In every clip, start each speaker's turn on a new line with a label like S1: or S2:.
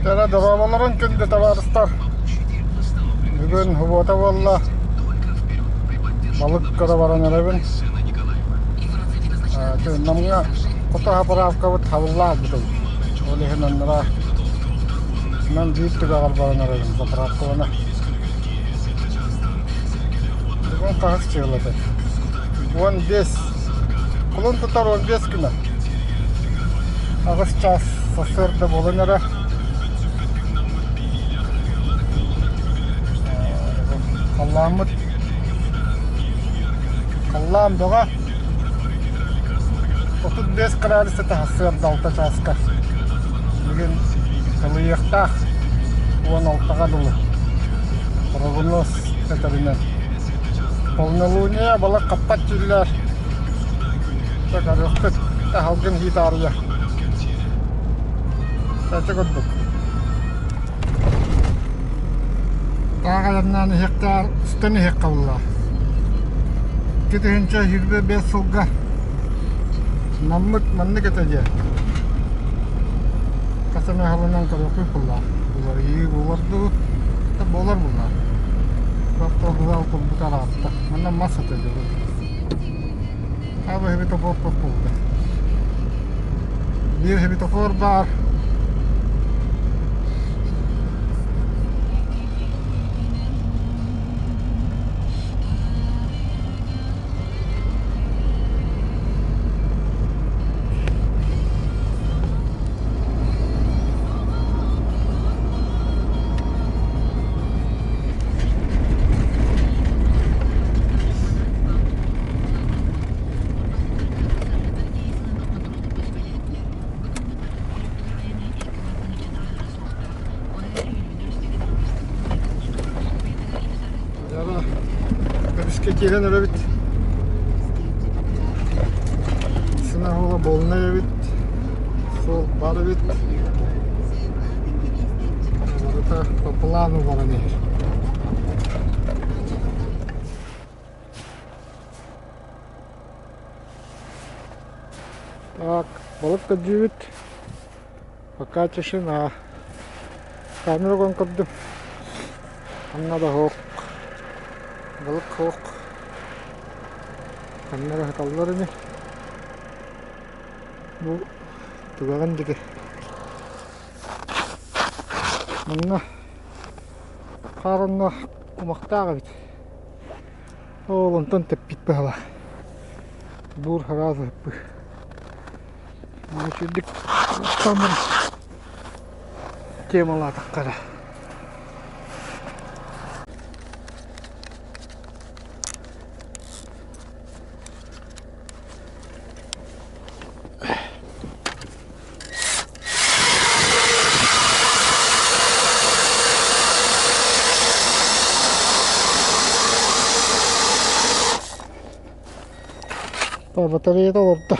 S1: Кэрэ дорооболорун күндү табаарыстар! Бүгүн субуота буолла. Балык көрө баран эрэбин. Намҥа хото заправкабыт хабыллаах бутун. Ол иһин аннара нам биир түгэҕэр баран эрэбин заправкабына. Бүгүн хаһыс чыылата? 15. Кулун тутар 15 күнэ. Аҕыс чаас сарсыарда буолан эрэ халлааммыт халлаан бөҕө 35 градуса сарсыарда алта чааска бүгүн сылыйыахтаах 16-га дылы прогноз этэринэн полнолуние балык хаппат дииллэр Чэ көрүөхпүт таһалгын һии таарыйа Ити курдук Таах айаннаан иһиэхтээр устан иһиэххэ булла 2025 сылга Наммыт маннык этэ диэ Хас эмэ сылынан көрүөхпүт булла Уларыйыы буолар дуу буолар булла Автовокзал турбута ыраатта Манна мас этэ дьэ Аба светофор буолла. Биир светофор баар. Өрүскэ киирэн эрэбит. Сына буолунай эбит. Суол бар эбит. Барыта по плану баран иһэр. Так, балык көрдүүбүт. Пока тишина. Камера уган көрдүм. Ханна да суох. Балык суох. Ханна эрэ сыталлар ини. Бу түгэҕин диэки. Манна хаар онно кумахтаах эбит. Ол онтон тэппит быһалаах. Буур сразу ыппыт. Үчүгдүк темалаатахха эрэ. Батареята олордо.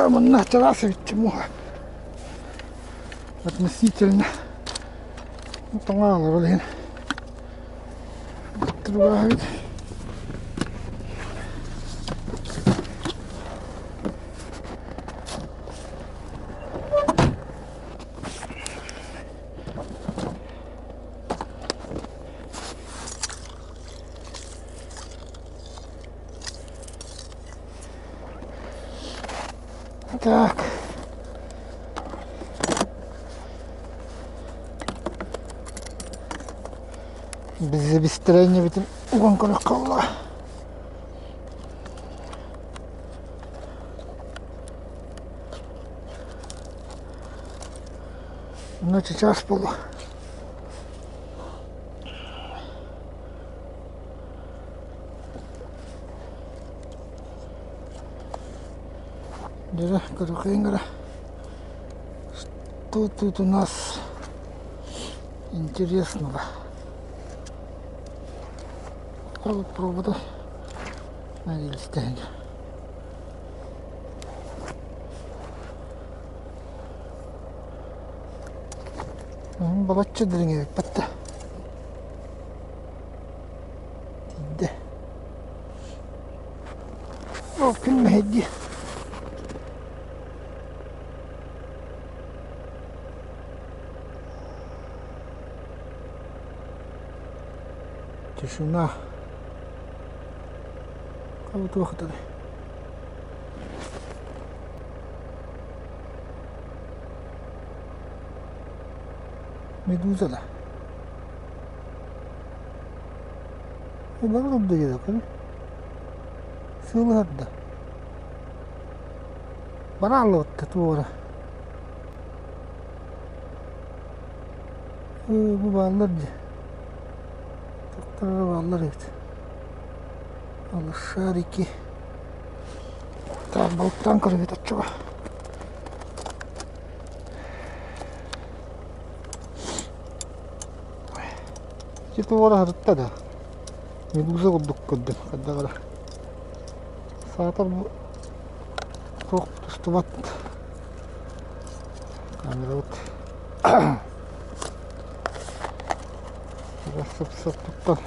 S1: Манна чараас эбит муха. Относительно тоҥоолор ол иһин Туругаһыт. Так. Бизибистирэнньэбитин уган көрөххө буолла. Ну сейчас буолла. Дьэ, көрүөххэ гора. Что тут у нас интересного? Провода на Балачча дириҥ эбиппэт да. Оо, күн мэһэйдии. Тишина. Туох этэ Медуза да. Бары да Сыылыһар да. Барааллыбытта туора. Бу бааллар дии. Тохторо бааллар эбит. Шарики. Так, балыктаан көрөбүт оччоҕо. Ити туора сырытта да. Медуза курдук көрдүм хайдах эрэ. Саатар бу туох тустубат камерабыт сып-сып туттан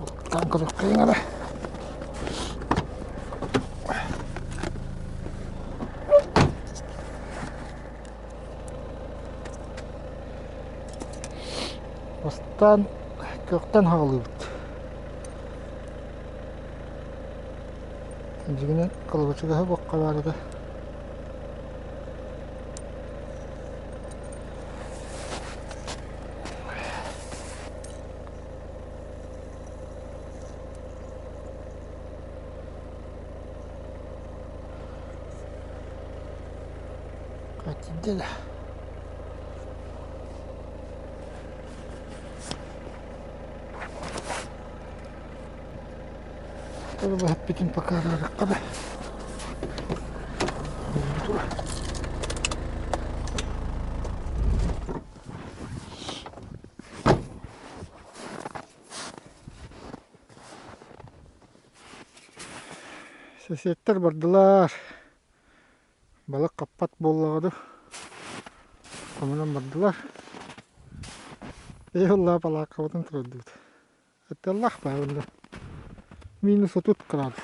S1: Оттон көрүөххэйиҥ эрэ. Бастаан көхтөн хаҕылыыбыт. Дьиҥинэн кылабачыгаһы буохха баар этэ. Тиийдэ да. Эппитин пока араарыахха да. Соседтар бардылар. Балык хаппат буоллаҕа дуу, хомунан бардылар. Ээ ыллаа палааккабытын туруордубут. Атталлаах баар онно. Минус 30 градус.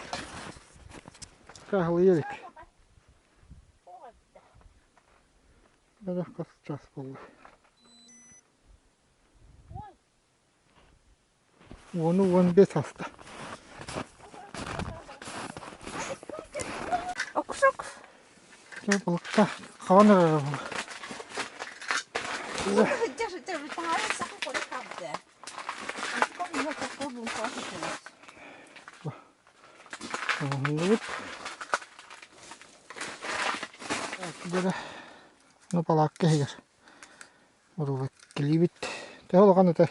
S1: Каһылыйа илик. Бэрэх хас час буолла. 10-15 аста.
S2: Окшок.
S1: Дьэ балыкта хабан эрэр Оҥоһуллубут. Ну палаакка иһигэр Уруубут килиибит төһө улахан этэ?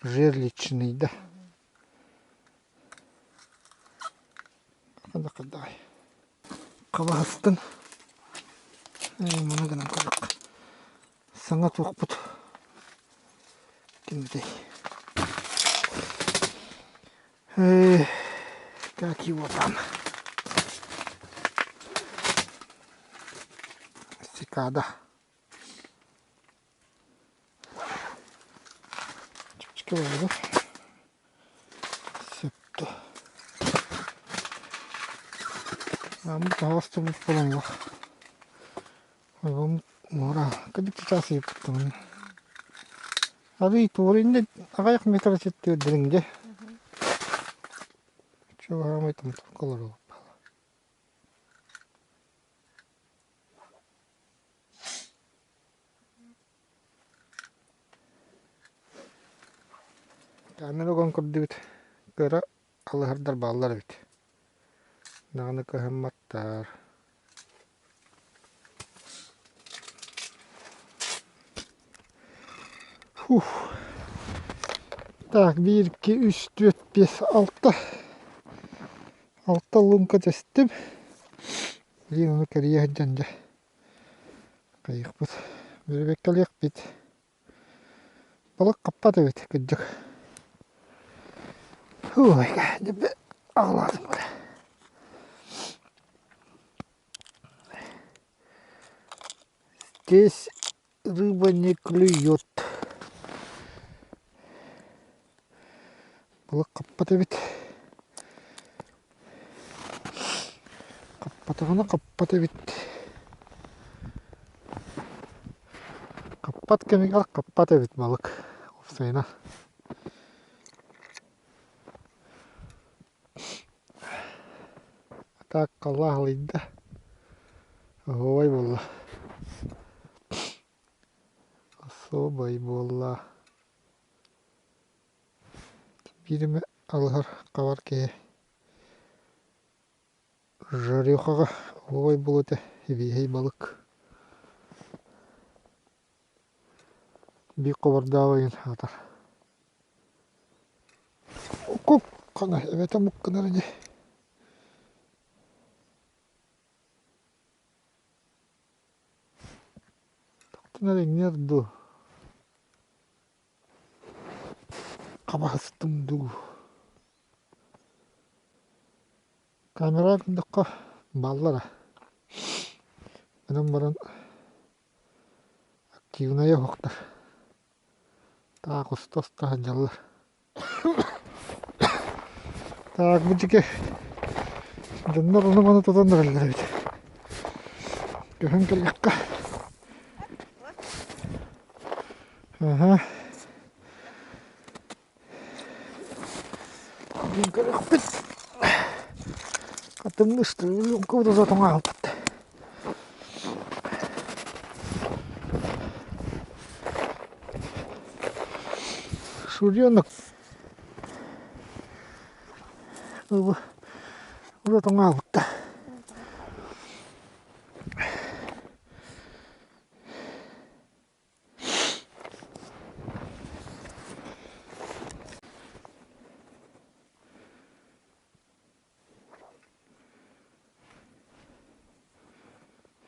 S1: Жерличный да. Ханна Хабаһыстын. Маны гынан көрүк. Саҥа туохпут кимтэй? Как его там? Цикада. Чэпчэки буолла. Сөптө. Ааммыт аһаҕас турбут буолан Муора кырдьык чычаас ыйыппыттым. Арый туора иннэ аҕыйах метр ситтигэр дириҥ дьэ. Чугаһаамай томторго олоробут. Камера уган көрдүбүт. Кыра алыһардар бааллар эбит. Даҕаны кыһамматтар. Фух. Так, 1, 2, 3, 4, 5, 6. Алта лунка тэстим. Блин, ону кэрийэ сылдьан дьэ. Хайыахпыт. Бөрөбөккөлүөхпүт. Балык хаппат эбит, кырдьык. Ой, аҕалаатым Здесь рыба не клюет. Балык хаппат эбит. Хаппатаҕына хаппат эбит. Хаппат кэмигэр хаппат эбит балык уопсайынан. Так халлаан халыйда. Оһуобай буолла. Особай буолла. Биир эмэ алыһар хабар киһи Жарехаҕа оһуобай буолуо этэ сибиэһэй балык. Биир хобордоох ыйын аатар. Кук хана эбэтэ мук гынар ини. Тохтон эрэ иҥнэр дуу. Хабаһыстым дуу. Камера гыннахха бааллара. Гынан баран активнайа уһуктар. Таах уста-уста сылдьаллар. Так бу диэки дьоннор ону-маны тутан эрэллэр эбит. Көһөн кэллэххэ. Аһа. Бүгүн көрүөхпүт. Хатымныштыы кубутузотуҥа аҕалбыт. Шуренок узотуҥа аҕалбытта.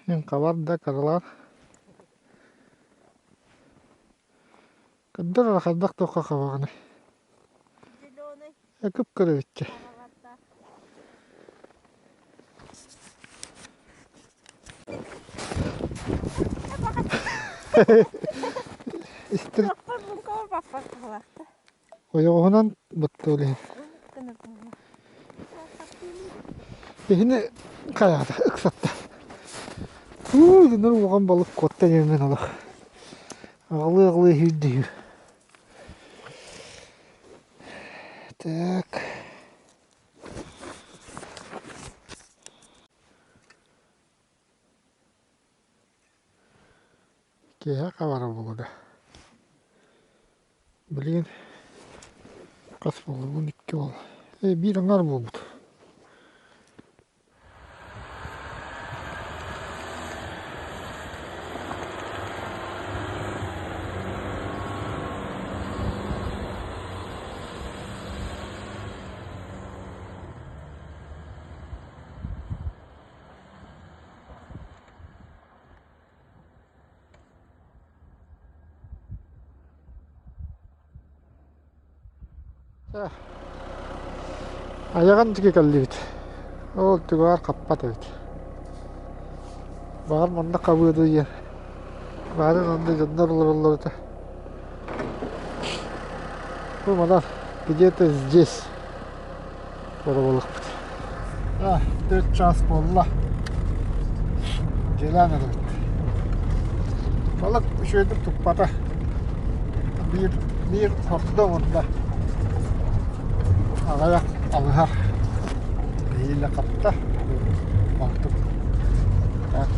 S1: Мин хабар да кыралаах Кырдыр эрэ хайдах туохха хабаҕыный? Э кып-кыра эбит Истэр ойоҕоһунан баттыал иһин. Киһини хайаата ыксатта. Уу, дьоннор улахан балык куотта диэммин олох. Аҕылыы-аҕылыы иһирдиһүү. Так. Киэһэ хабара буолуо Билигин хас буолла? Бүгүн икки буолла. Э, биир аҥаар буолбут. Айаҕын диэки кэллибит. Ол түгэҕэр хаппат эбит. Баҕар манна хабыа дуу диэн. Баарын онно дьоннор олороллор этэ. Бу манан где-то здесь боробулукпут. 4 час буолла. Дьиэлээн эрэбит. Балык үчүгэйдик туппата. Биир, биир хордо оҥордо. Аҕыйах алыһар нэһиилэ хапта. Балтым. Так.